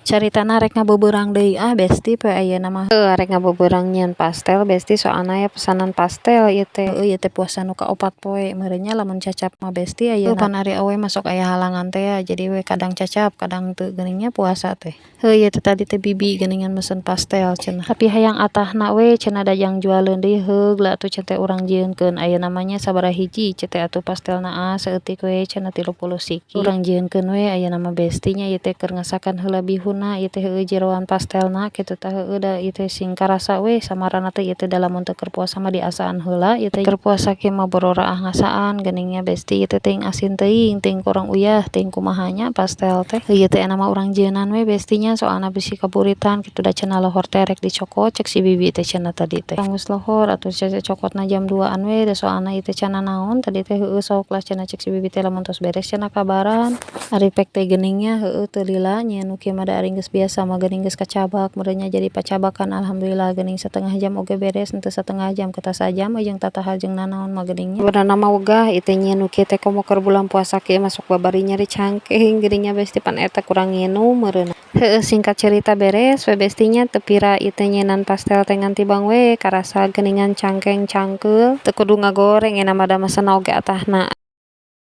Caritana rek ngabeberang deui ah, Besti, poe ayeuna mah. Heuh, rek ngabeberang nyieun pastel, Besti, soalna aya pesanan pastel ieu teh. Heueuh, ieu teh puasa nu kaopat poe meureun nya. Lamun cacap mah, Besti, ayeuna pan ari awe masuk aya halangan teh ya, jadi we kadang cacap kadang teu geuning nya puasa teh. Heuh, ieu teh tadi teh bibi geuningan mesen pastel cenah, tapi hayang atahna we cenah, da jang jualeun deui. Heug lah atuh cenah teh, urang jieunkeun ayeuna mah nya. Sabaraha hiji cenah teh atuh pastelna? Ah, saeutik we cenah, 30 siki. Urang jieunkeun we ayeuna mah, Besti, nya. Ieu teh keur ngasakan heula bihunna ieu teh. Heueuh, jeroan pastelna kitu tah. Heueuh, da ieu teh sing karasa we samarana teh ieu teh, da lamun teu keur puasa mah diasaan heula ieu teh. Keur puasa kieu mah bororaah ngasaan geuning nya, Besti. Ieu teh teuing asin teuing, teuing kurang uyah, teuing kumaha nya pastel teh. Heuh, ieu teh mah urang jieunan we, Besti, nya, soalna bisi kaburitan kitu, da cenah lohor teh rek dicokot cek si bibi teh cenah tadi teh. Geus lohor atuh cokotna jam 2an we, da soalna ieu teh cenah naon tadi teh. Heueuh, sok lah cenah cek si bibi teh, lamun tos beres cenah kabaran. Ari pek teh geuning nya. Heueuh, teu lila nyieun nu kieu mah, da ari geus biasa mah geuning geus kacabak meureun nya, jadi pacabakan. Alhamdulillah geuning satengah jam oge beres, henteu satengah jam kita sajam jeung tataha jeung nanaon mah geuning nya. Sebenarna mah wegah ieu teh nyieun nu kieu teh, komo keur bulan puasa kieu masuk babari nyeri cangkeng geuning nya, Besti, pan eta kurang nginum meureun. Heueuh, singkat cerita beres we, Besti, nya. Teu pira ieu teh nyieunnan pastel teh, ngan tibang we karasa geuningan cangkeng cangkeul, teu kudu ngagoreng euna mah, da mesenna oge atahna.